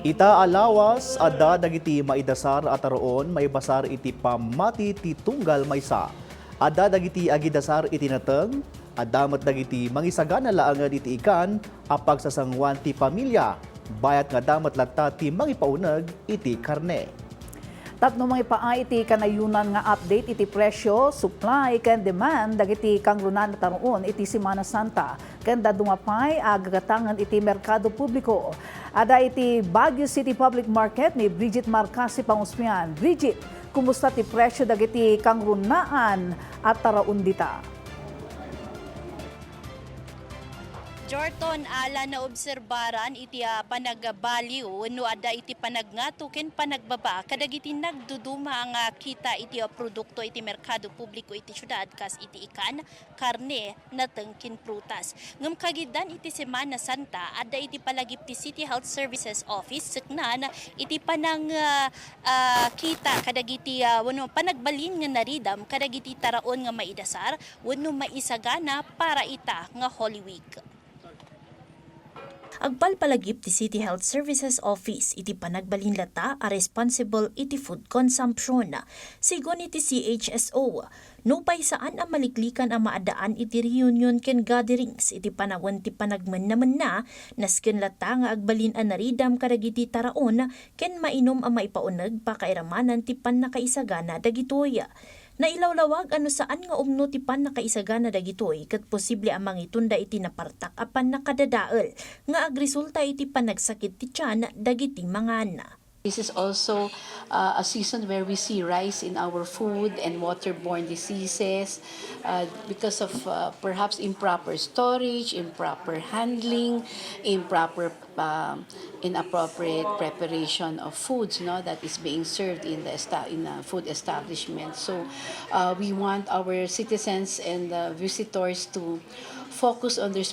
Ita alawas adda dagiti maidasar at aroon may basar iti pamati ti tunggal maysa. Adda dagiti agidasar iti nateng, adamat dagiti mangisagana laangan iti ikan apag sasangwan ti pamilya. Bayat nga damat latta ti mangipauneg iti karne. Tapno mga ipaay iti kanayunan nga update iti presyo, supply, ken demand dagiti kangrunan taroon iti Semana Santa. Ken dadumapay agagatangan iti merkado publiko. Ada iti Baguio City Public Market ni Bridget Marcasi Panguspian. Bridget, kumusta ti presyo dagiti kangrunaan at taraon dita? Jorton, ala na obserbaran iti panagbaliw no ada iti panagngato ken panagbaba kadagiti nagduduma nga kita iti produkto iti merkado publiko iti syudad kas iti ikan, karne, nateng ken prutas. Ngem kagidan iti Semana Santa ada iti palagip ti City Health Services Office seknan iti panang kita kadagiti wenno panagbalin nga naridam kadagiti taraon nga maidasar wenno maisagana para ita nga Holy Week. Agpalpalagip ti City Health Services Office iti panagbalin lata a responsible iti food consumption. Sigon iti CHSO, nupay saan ang maliklikan ang maadaan iti reunion ken gatherings iti panawon ti panagman naman nasken lata nga agbalin a naridam kadagiti taraon ken mainom ang maipauneg pakairamanan ti pannakaisagana dagitoy. Nailawlawag ano saan nga umno ti pannakaisagana dagitoy ket posible ang mangitunda iti napartak apan nakadadael nga agresulta iti panagsakit ti tiyan dagiti mangana. This is also a season where we see rise in our food and waterborne diseases because of perhaps improper storage, improper handling, inappropriate preparation of foods, that is being served in the food establishment. So we want our citizens and visitors to focus on their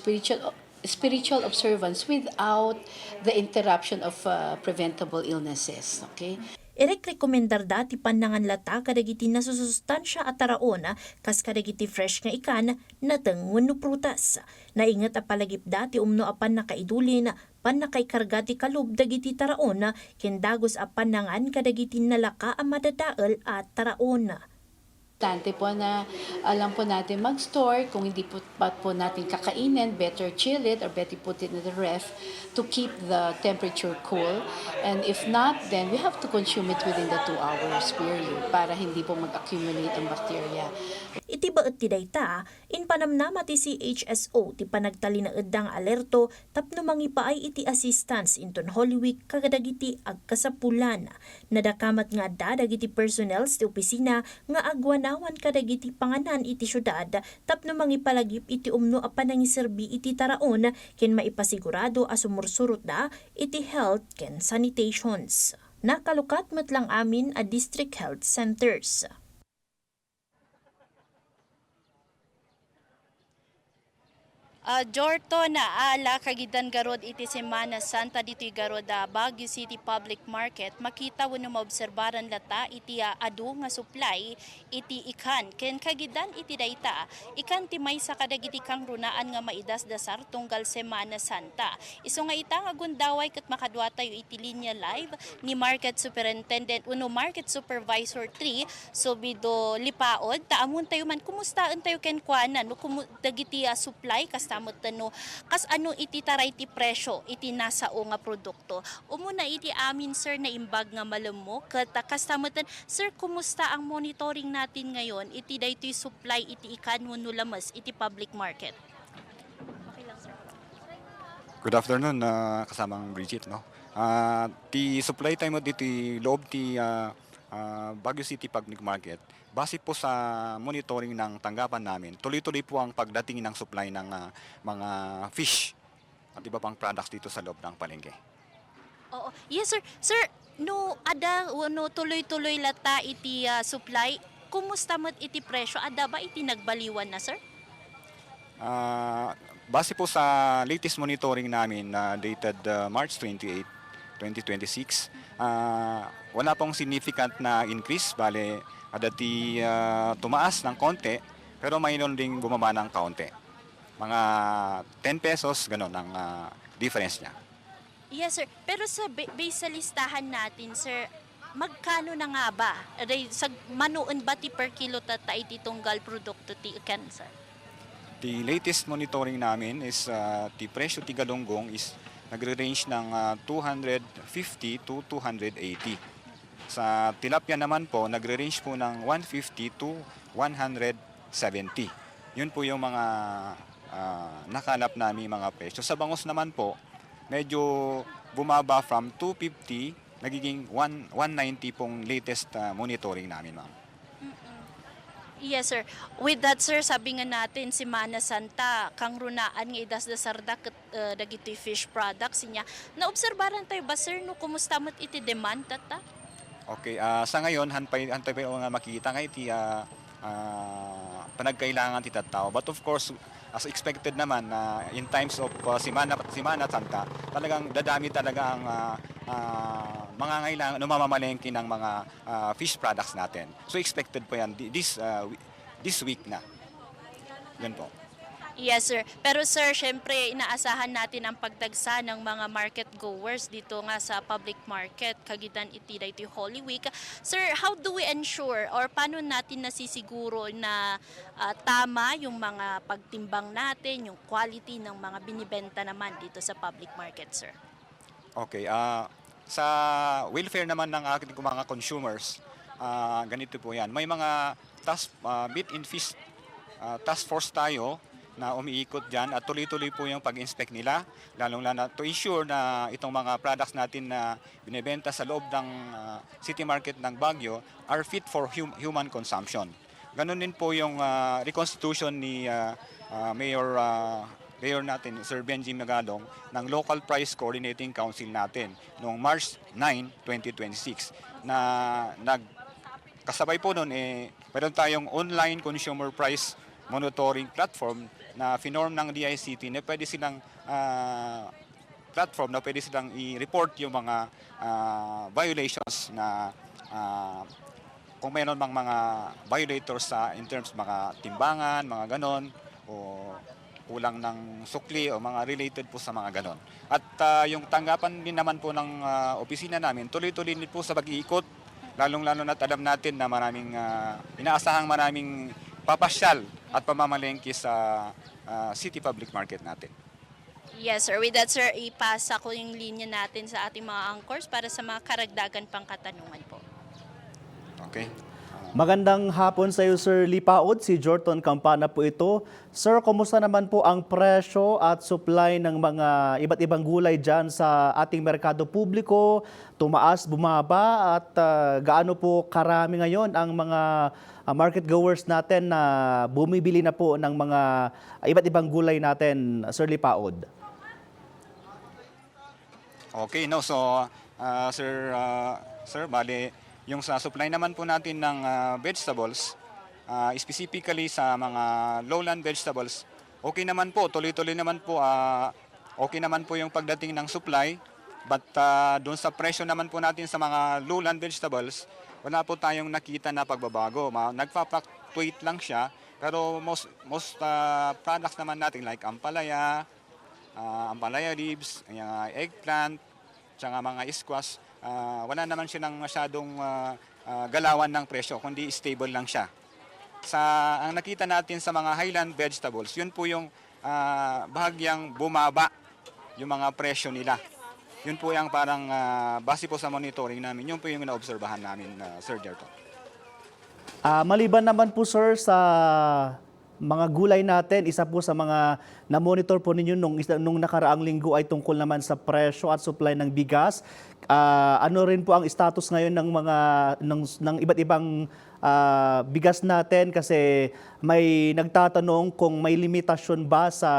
spiritual observance without the interruption of preventable illnesses. Okay? Irekomendar dati panangan lata kadagiti nasusustansya at taraon kas kadagiti fresh nga ikan nateng wenno prutas. Naingat a palagip dati umno apan nakaidulin pannakaikarga ti kalub dagiti taraon ken dagos a panangan kadagiti nalaka a madadael at taraon. Importante po na alam po natin mag-store. Kung hindi po natin kakainin, better chill it or better put it in the ref to keep the temperature cool. And if not, then we have to consume it within the 2 hours period para hindi po mag-accumulate ang bacteria. Iti baet ti dayta, in panamnama ti CHSO ti panagtali na eddang alerto tapno mangipaay iti assistance inton Holy Week kagadagiti agkasapulan. Nadakamat nga dagiti personnels ti opisina nga agwanawan kadagiti panganan iti syudad tapno mangipalagip iti umno a panangiserbi iti taraon ken maipasigurado a sumursurot iti health ken sanitations. Nakalukat met lang amin a district health centers. Jorton na ala kagidan garod iti Semana Santa dito'y garod Baguio City Public Market makita wano maobserbaran lata iti adu nga supply iti ikan ken kagidan iti dayta ikan ti maysa kadagiti kangrunaan nga maidasdasar tunggal Semana Santa. Isu nga ita nga gundaway ket makadwa tayo iti linya live ni Market Superintendent uno Market Supervisor 3 Sobido Lipaod taamun tayo man kumustaan tayo ken kuanan no dagiti supply kas kas ano iti taray ti presyo iti nasao nga produkto. Umuna iti amin sir na imbag nga malamok ket kastamutan sir kumusta ang monitoring natin ngayon iti daytoy supply iti ikan wenno lamas iti public market. Okay lang sir. Good afternoon kasamang Bridget ti supply time mo diti loob ti Baguio City Public Market. Base po sa monitoring ng tanggapan namin, tuloy-tuloy po ang pagdating ng supply ng mga fish at iba pang products dito sa loob ng palengke. Oo. Yes sir. Sir, no ada no tuloy-tuloy lata iti supply, kumusta met iti presyo? Ada ba iti nagbaliwan na sir? Base po sa latest monitoring namin dated March 28, 2026, wala pong significant na increase, bale adati tumaas ng konti pero mayroon ding bumaba ng kaunti. Mga 10 pesos ganon ang difference niya. Yes, sir. Pero base sa listahan natin, sir, magkano na nga ba? Sa manuon ba ti per kilo tata iti tunggal produkto ti ikan, sir? The latest monitoring namin is the presyo ti galunggong is nagre-range ng 250 to 280. Sa tilapia naman po, nagre-range po ng 150 to 170. Yun po yung mga nakalap namin mga presyo. Sa bangus naman po, medyo bumaba from 250, nagiging 190 pong latest monitoring namin, ma'am. Yes, sir. With that, sir, sabi nga natin, si Mana Santa, kang runaan nga idas-dasarda dagiti fish products niya. Naobserbaran tayo ba, sir, no kumusta mo't iti demand tata? Okay, sa ngayon, hantay pa nga makikita nga iti panagkailangan ti tattao. But of course, as expected naman, in times of Simana Santa, talagang dadami talaga ang mga ngailangan, mamamalengke ng mga fish products natin. So expected po yan this week na. Yun po. Yes, sir. Pero sir, syempre, inaasahan natin ang pagdagsa ng mga market goers dito nga sa public market, kagitan iti Holy Week. Sir, how do we ensure or paano natin nasisiguro na tama yung mga pagtimbang natin, yung quality ng mga binibenta naman dito sa public market, sir? Okay, sa welfare naman ng ating mga consumers, ganito po yan. May mga meat and fish task force tayo na umiikot dyan at tuloy-tuloy po yung pag-inspect nila, lalong-lalo to ensure na itong mga products natin na binibenta sa loob ng city market ng Baguio are fit for human consumption. Ganon din po yung reconstitution ni Mayor natin, Sir Benji Magalong, ng Local Price Coordinating Council natin noong March 9, 2026 na kasabay po noon meron tayong online consumer price monitoring platform na finorm ng DICT na pwede silang platform na pwede silang i-report yung mga violations na kung mayroon mang mga violators in terms mga timbangan, mga ganon, o kulang ng sukli o mga related po sa mga ganon. At yung tanggapan din naman po ng opisina namin, tuloy-tuloy din po sa pag-iikot, lalong-lalo na't alam natin na inaasahang maraming papasyal at pamamalengke sa city public market natin. Yes, sir. With that, sir, ipasa ko yung linya natin sa ating mga anchors para sa mga karagdagan pang katanungan po. Okay? Magandang hapon sa iyo, Sir Lipaod. Si Jorton Campana po ito. Sir, kumusta naman po ang presyo at supply ng mga iba't ibang gulay dyan sa ating merkado publiko? Tumaas, bumaba at gaano po karami ngayon ang mga market goers natin na bumibili na po ng mga iba't ibang gulay natin, Sir Lipaod? Okay, no. So, sir, bale, yung sa supply naman po natin ng vegetables, specifically sa mga lowland vegetables, okay naman po, tuloy-tuloy naman po, okay naman po yung pagdating ng supply. But doon sa presyo naman po natin sa mga lowland vegetables, wala po tayong nakita na pagbabago. Nagpa-fluctuate lang siya, pero most products naman natin like ampalaya leaves, eggplant, tsaka mga squash, wala naman siya ng masyadong galawan ng presyo, kundi stable lang siya. Ang nakita natin sa mga highland vegetables, yun po yung bahagyang bumaba yung mga presyo nila. Yun po yung parang base po sa monitoring namin, yun po yung naobserbahan namin, Sir Jerto. Maliban naman po, sir, sa mga gulay natin, isa po sa mga na-monitor po ninyo nung nakaraang linggo ay tungkol naman sa presyo at supply ng bigas. Ano rin po ang status ngayon ng mga ng iba't ibang bigas natin, kasi may nagtatanong kung may limitasyon ba sa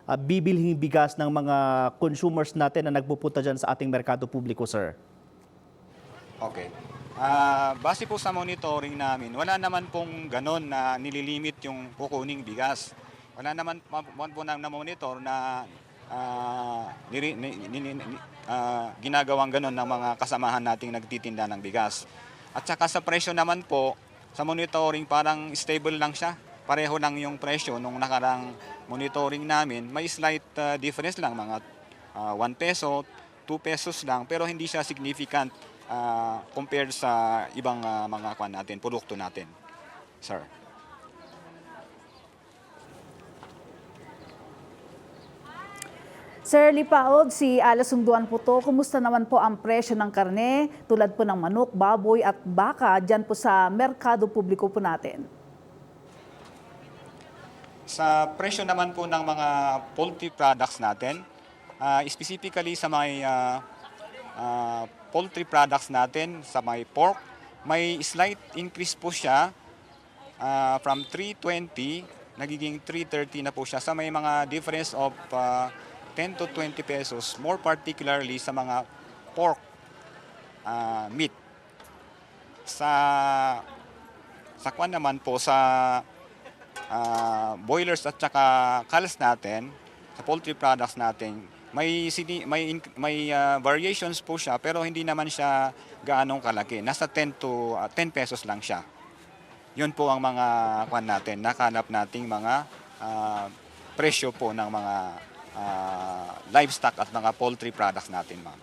bibilhing bigas ng mga consumers natin na nagpupunta dyan sa ating merkado publiko, sir? Okay. Base po sa monitoring namin, wala naman pong ganon na nililimit yung kukuning bigas. Wala naman po na-monitor na ginagawang ganon ng mga kasamahan nating nagtitinda ng bigas. At saka sa presyo naman po, sa monitoring parang stable lang siya. Pareho lang yung presyo nung nakarang monitoring namin. May slight difference lang, mga 1 peso 2 pesos lang pero hindi siya significant compared sa ibang mga kwan natin, produkto natin. Sir. Sir Lipaod, si Ala Sungduan po to. Kumusta naman po ang presyo ng karne tulad po ng manok, baboy at baka dyan po sa merkado publiko po natin? Sa presyo naman po ng mga poultry products natin, specifically sa may poultry products natin, sa may pork, may slight increase po siya from 320, nagiging 330 na po siya sa may mga difference of 10 to 20 pesos, more particularly sa mga pork meat. Sa kwan naman po sa boilers at saka kalas natin, sa poultry products natin, may variations po siya pero hindi naman siya gaanong kalaki. Nasa 10 to 10 pesos lang siya. Yun po ang mga kwan natin, nakanap nating mga presyo po ng mga livestock at mga poultry products natin, ma'am.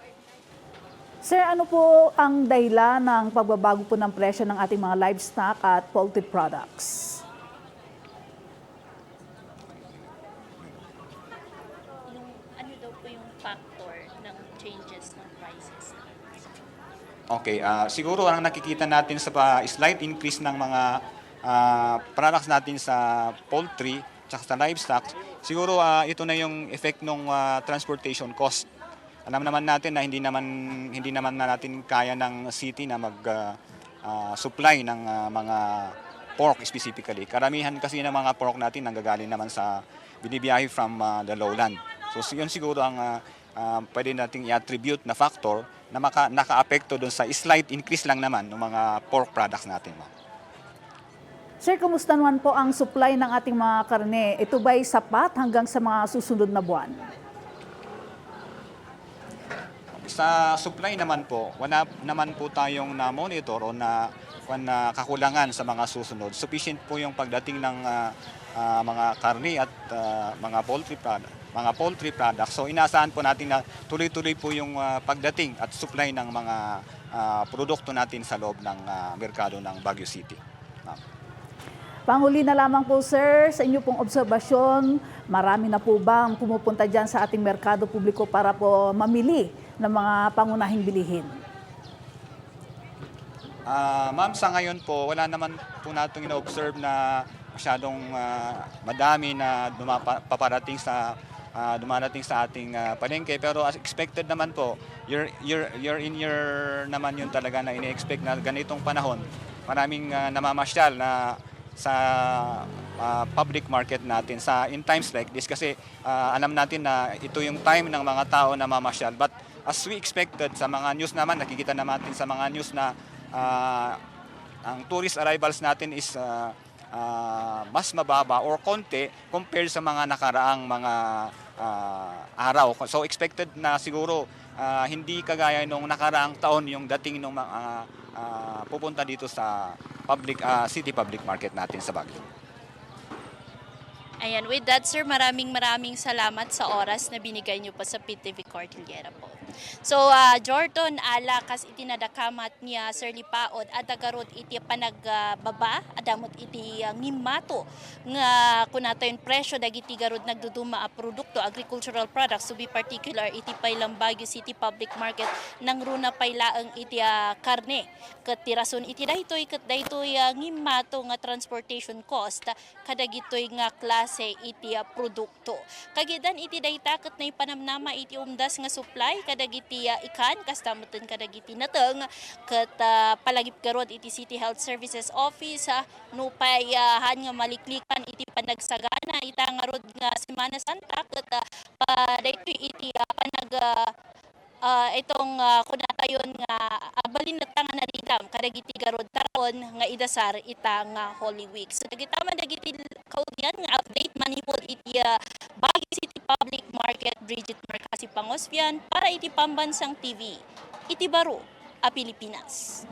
Sir, ano po ang dahilan ng pagbabago po ng presyo ng ating mga livestock at poultry products? Ano daw po yung factor ng changes ng prices? Okay, siguro ang nakikita natin sa slight increase ng mga products natin sa poultry at sa livestock, siguro ito na yung effect ng transportation cost. Alam naman natin na hindi naman na natin kaya ng city na supply ng mga pork specifically. Karamihan kasi ng mga pork natin nanggagaling naman sa binibiyahe from the lowland. So yun siguro ang pwede nating i-attribute na factor na naka-apekto doon sa slight increase lang naman ng mga pork products natin. Sir, kumusta naman po ang supply ng ating mga karne? Ito ba'y sapat hanggang sa mga susunod na buwan? Sa supply naman po, wala naman po tayong na-monitor o na kakulangan sa mga susunod. Sufficient po yung pagdating ng mga karne at mga poultry products. So inaasahan po natin na tuloy-tuloy po yung pagdating at supply ng mga produkto natin sa loob ng merkado ng Baguio City. Panghuli na lamang po, sir, sa inyo pong obserbasyon, marami na po bang pumupunta dyan sa ating merkado publiko para po mamili ng mga pangunahing bilihin? Ma'am, sa ngayon po, wala naman po natin ina-observe na masyadong madami na dumarating sa ating palengke. Pero as expected naman po, year in year naman yun talaga na ini-expect na ganitong panahon. Maraming namamasyal na sa public market natin in times like this kasi alam natin na ito yung time ng mga tao na mamasyal. But as we expected sa mga news naman, nakikita naman natin sa mga news na ang tourist arrivals natin is mas mababa or konti compared sa mga nakaraang mga araw. So expected na siguro hindi kagaya nung nakaraang taon yung dating ng mga pupunta dito sa city public market natin sa Baguio. Ayan, with that sir, maraming salamat sa oras na binigay niyo po sa PTV Cordillera po. So, Jordan ala kas itinadakamat niya Sir Lipaod adagarod iti panagbaba adamot iti ngimato nga kunatayon presyo dagiti garod nagduduma a produkto agricultural products to be particular iti paylang Baguio City Public Market nang runa paylaeng iti karne ket tirason iti daytoy ngimato nga transportation cost kadagitoy nga klase iti produkto. Kagidan iti dayta ket nay panamnama iti umdas nga supply kadagiti ikan kastamutan kadagiti nateng ket palagip garod iti City Health Services Office no pay han nga maliklikan iti panagsagana ita nga rod nga Semana Santa ket daytoy iti itong kunatayon nga balin na tanga na ridam kadagiti garod taron nga idasar ita nga Holy Week. So dagitaman dagiti kaudyan nga update manipod iti Baguio City Public Market Bridget Marcasi Pangosvian para iti Pambansang TV. Iti Baro a Pilipinas.